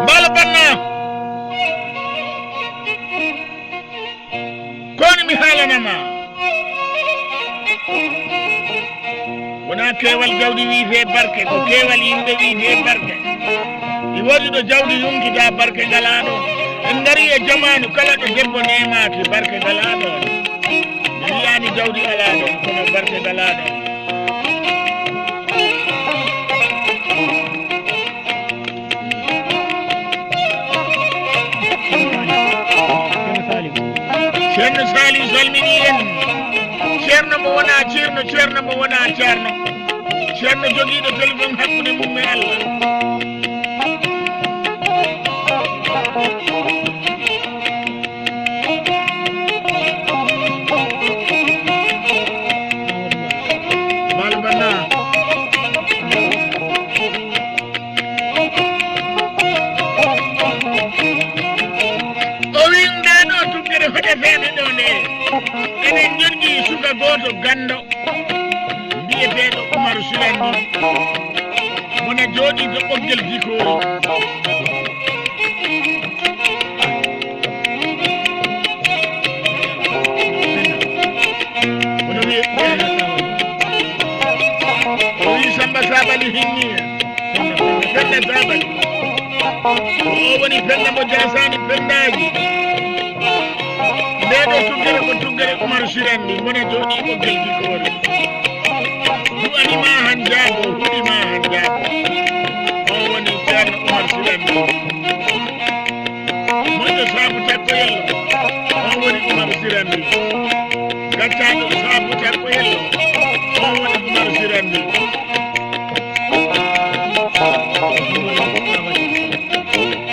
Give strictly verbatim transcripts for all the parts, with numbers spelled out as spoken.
Mbaalo Banna. Koni mi haalanama? Wona keewal jawdi wiyetee barke, ko keewal yimɓe wiyetee barke. Ɗi woodi ɗo jawdi yonkidaa, barke ngalaa ɗoon. En ngarii e jamaanu kala ɗo debbo neemaaki, barke ngalaa ɗoon. Mi wiyaani jawdi alaa ɗoon, kono barke ngalaa ɗoon. Ceerno Saliou salminii en. Ceerno mo wonaa ceerno, ceerno mo wonaa ceerno. Ceerno jogiiɗo téléphone hakkunde mum e Allah. Mbaalo Banna. O wi ndee ɗoo tuggere hoɗeteende ɗoo nde, eɗen njogii suka gooto ganndo mbiyeteeɗo Umaru Silandi, mo na jooɗii to Ɓoggel Jikoori. Hono wiye, o wi Samba Sabali hinni en. Penda Sabali. O woni penda mo jasaani pendaaji. Ndee ɗoo tuggere ko tuggere Umaru Silandi, mo na jooɗii Ɓoggel Jikoori. Du'ani ma han jaabo, huɗi ma han jaabo. O woni Ceerno Umaru Silandi. Moƴƴo saabu takkoyello, on woni Umaru Silandi. Gaccaaɗo saabu takkoyello, on woni Umaru Silandi.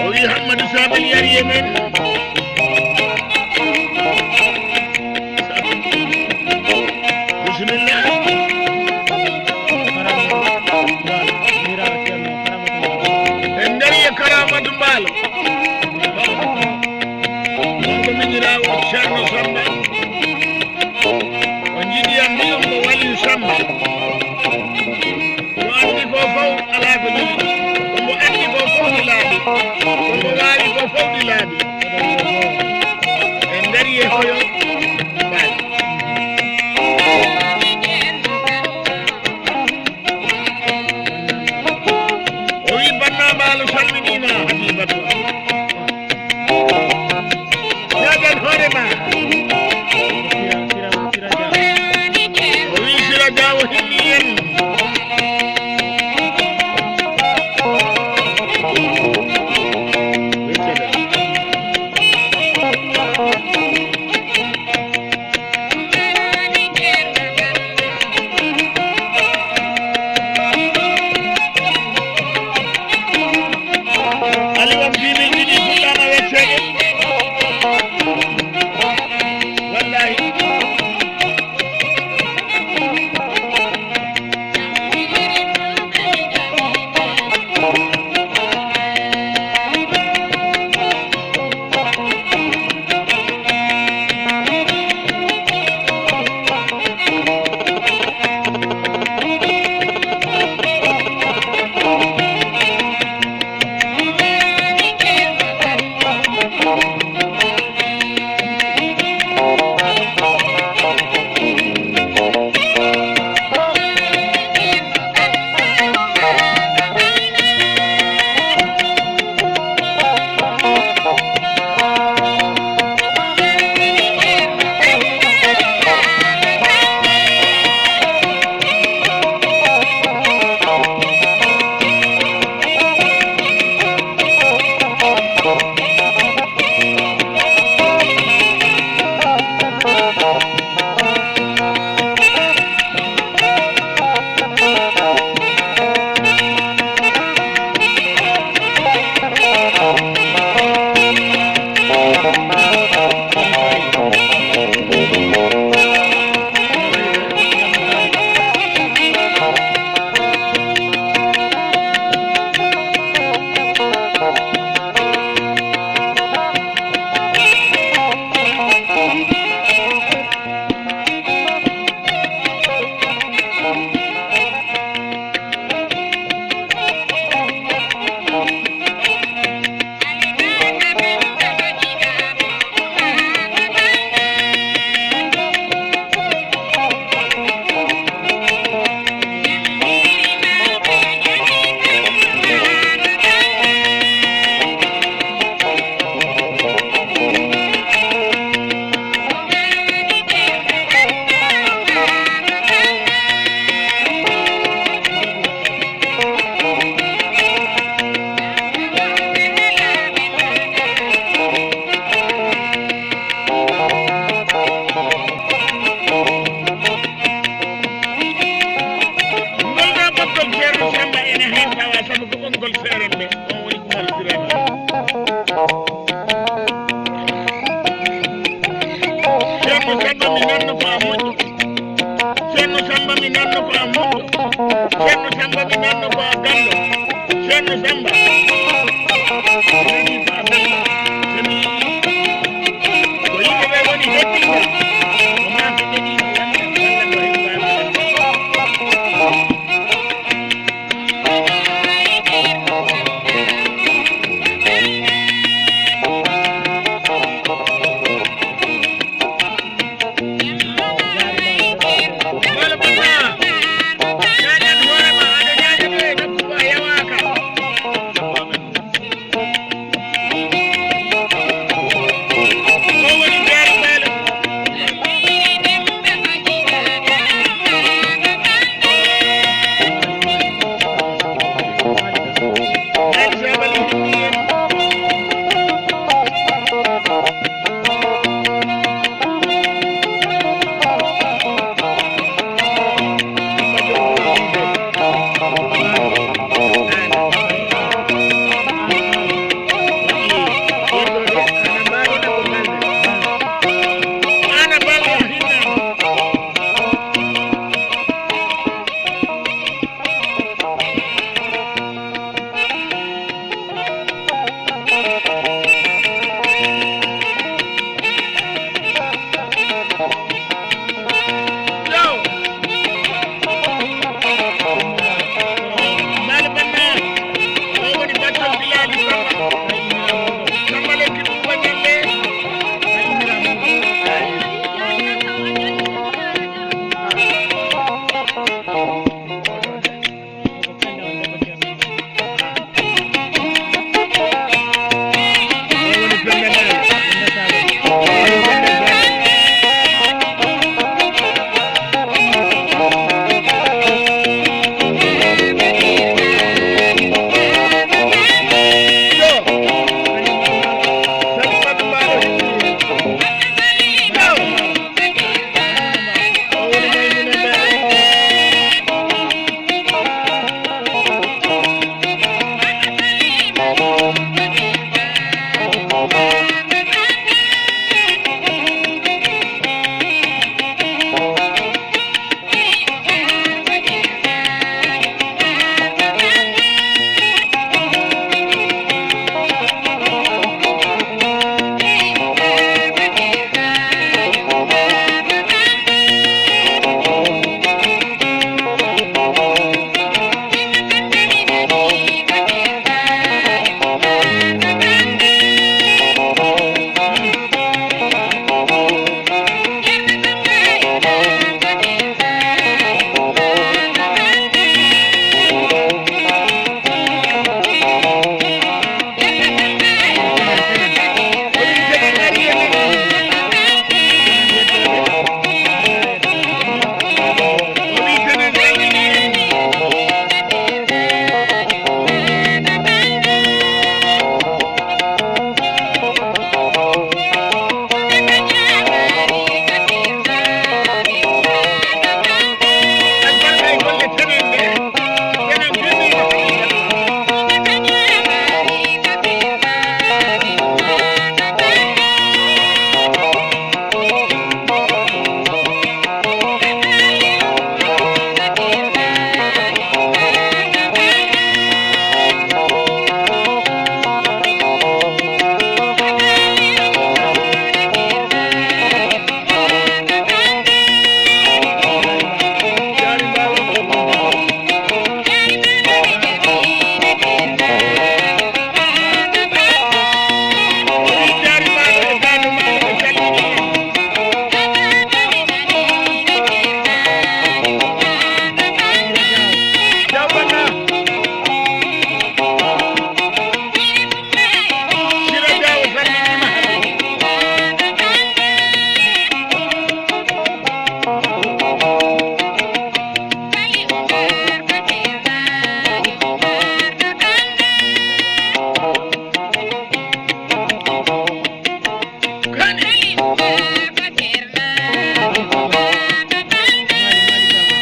O wi Hammadu Sabali yari e men. Bisimilla. En ngari e Karamatu Mbaalo. On ko miñiraawo Ceerno Samba. O jiɗi am mbi'on ko Waliyu Samba. Ko anndi ko fof alaa ko jogii. Ko mbo anndi ko fof ɗi laaɓi. Ko mbo waawi ko fof ɗi laaɓi. En ngari e hoyo Mbaalo. O wi Banna Mbaalo salminiima Habibatu. Yaajan hoore ma. O wi Sira Jaawo hinni en. Ali on piimil ɗiɗi fuɗɗaama wecceede. Wallahi. Nanno ko a Mumɗo. Ceerno Samba mi nanno ko a Gallo. Ceerno Samba. Ko yimɓe ɓe woni heddiiɓe. Ko maa ɓe ɗeɗi ko yamɓe walla ko heɓɓaaɓe.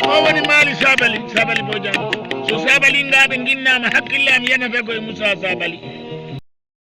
O woni Maali Sabali, Sabali Bojang. So Sabali ngaaɓe nginnaama, hakkille am yanata ko e Moussa Sabali.